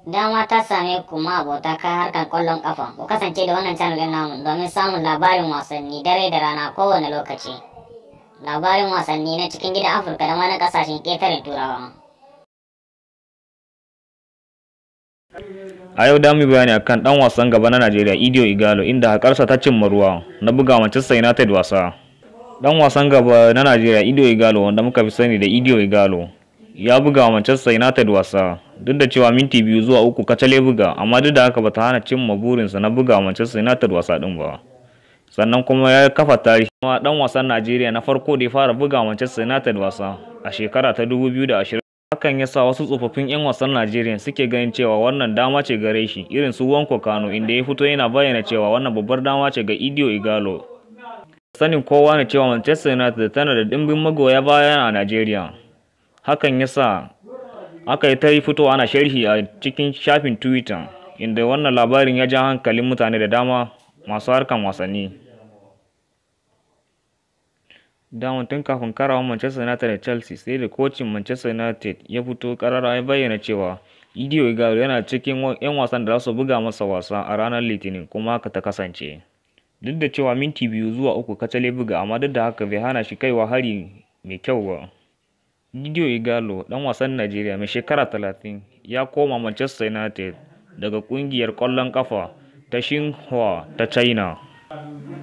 Dama ta same ku ma abota kai harkar kwallon kafa. Ku kasance da wannan channel din namu domin samun labarin wasanni dare da rana kowane lokaci. Labarin wasanni na cikin gidan Afirka da ma na kasashen ƙetaren Turawa. A yau da mu bayani akan dan wasan gaba na Najeriya Idio Igalo, inda hakarsa ta cimma ruwa na buga Manchester United wasa. Dan wasan gaba na Najeriya Idio Igalo, wanda muka fi sani da Idio Igalo, ya buga Manchester United wasa duk da cewa minti 2 zuwa 3 kacal ya buga, amma duk da haka bata hana cimma burinsa na buga Manchester United wasa din ba. Sannan kuma ya kafa tarihi dan wasan Najeriya na farko da ya fara buga Manchester United wasa a shekara ta 2020. Hakan ya sa wasu tsofaffin 'yan wasan Najeriya suke ganin cewa wannan dama ce gare shi, irin su Nwankwo Kanu, inda ya fito yana bayyana cewa wannan babbar dama ce ga Idio Igalo. Sanin kowa ne cewa Manchester United tana da dimbin magoya baya a Najeriya. Hakan ya sa aka yi ta fito ana sharhi a cikin shafin Twitter, inda wannan labarin ya ja hankalin mutane da dama masu harkan wasanni. Daman tun kafin karawar Manchester United da Chelsea, sai da kocin Manchester United ya fito karara ya bayyana cewa Idio Igalo yana cikin 'yan wasan da za su buga masa wasa a ranar Litinin, kuma haka ta kasance. Duk da cewa minti 2 zuwa 3 kacal ya buga, amma duk da haka bai hana shi kaiwa hari mai kyau ba. Idio Igalo, dan wasan Najeriya mai shekara 30, ya koma Manchester United daga kungiyar ƙwallon ƙafa ta Shenhua ta China,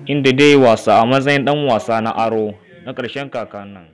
inda dai wasa a matsayin dan wasa na aro na ƙarshen kakan nan.